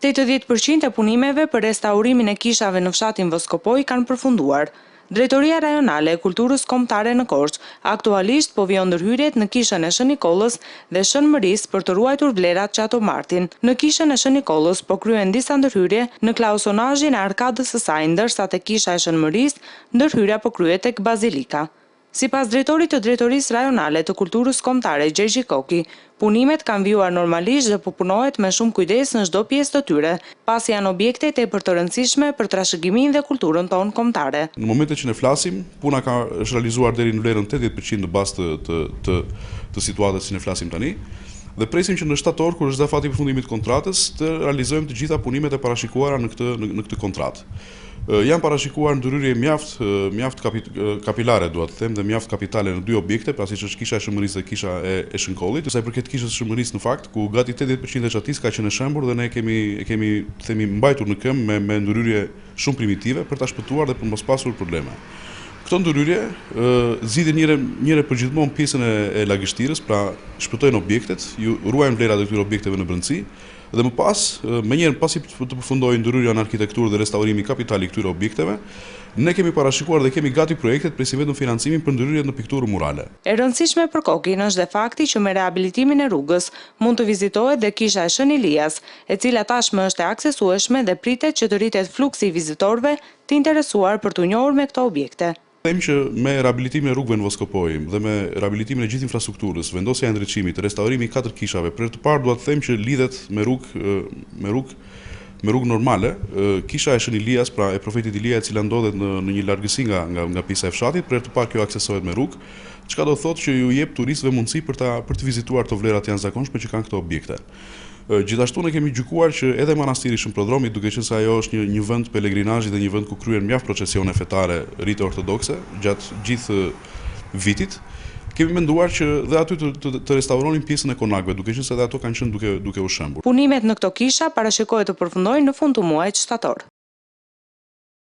80% e punimeve për restaurimin e kishave në fshatin Voskopojë kanë përfunduar. Drejtoria Rajonale e Kulturës Kombëtare në Korçë aktualisht po vijon ndërhyrjet në kishën e Shën Nikollës dhe Shën Mërisë për të ruajtur vlerat që ato mbartin. Në kishën e Shën Nikollës po kryhen disa ndërhyrje në klausonazhin e arkadës së saj, ndërsa te kisha e Shën Mërisë ndërhyrja po kryhet tek bazilika. Sipas drejtorit të Drejtorisë Rajonale të Kulturës Kombëtare, Gjergji Koki, punimet kanë vijuar normalisht dhe po punohet me shumë kujdes në çdo pjesë të tyre, pasi janë objekte tepër të rëndësishme për trashëgiminë dhe kulturën tonë kombëtare. Në momentin që ne flasim, puna ka është realizuar deri në vlerën 80% në bazë të të të të situatës që ne flasim tani dhe presim që në shtator, kur është afati i përfundimit të kontratës, të realizojmë të gjitha punimet e parashikuara në këtë në, në këtë kontratë. Janë parashikuar ndërhyrje mjaft mjaft kapilare, dua të them, dhe mjaft kapitale në dy objekte, pra siç është kisha e Shën Mërisë dhe kisha e, e Shën Kollit. Sa i përket kishës së Shën Mërisë në fakt, ku gati 80% e çatisë ka qenë e shembur dhe ne e kemi e kemi themi mbajtur në këmbë me me ndërhyrje shumë primitive për ta shpëtuar dhe për mos pasur probleme. Këto ndërhyrje zgjidhin njëherë njëherë përgjithmonë pjesën e, e lagështirës, pra shpëtojnë objektet, ju ruajnë vlerat e këtyre objekteve në brendësi dhe më pas, menjëherë pasi të përfundojë ndërhyrja në arkitekturë dhe restaurimi kapital i këtyre objekteve, ne kemi parashikuar dhe kemi gati projektet, presim vetëm financimin për ndërhyrjet në pikturë murale. E rëndësishme për Kokin është dhe fakti që me rehabilitimin e rrugës mund të vizitohet dhe kisha e Shën Ilias, e cila tashmë është e aksesueshme dhe pritet që të rritet fluksi i vizitorëve të interesuar për t'u njohur me këto objekte. Them që me rehabilitimin e rrugëve në Voskopojë dhe me rehabilitimin e gjithë infrastrukturës, vendosja e ndriçimit, restaurimi i katër kishave, për herë të parë dua të them që lidhet me rrugë me rrugë me rrugë normale, kisha e Shën Ilias, pra e profetit Ilia, e cila ndodhet në në një largësi nga nga nga pjesa e fshatit, për herë të parë kjo aksesohet me rrugë, çka do të thotë që ju jep turistëve mundësi për ta për të vizituar këto vlera të jashtëzakonshme që kanë këto objekte. Gjithashtu ne kemi gjykuar që edhe Manastiri i Shën Prodromit, duke qenë se ajo është një një vend pelegrinazhi dhe një vend ku kryhen mjaft procesione fetare, rite ortodokse gjatë gjithë vitit, kemi menduar që dhe aty të të, të restauronim pjesën e konakëve, duke qenë se edhe ato kanë qenë duke duke u shembur. Punimet në këto kisha parashikohet të përfundojnë në fund të muajit shtator.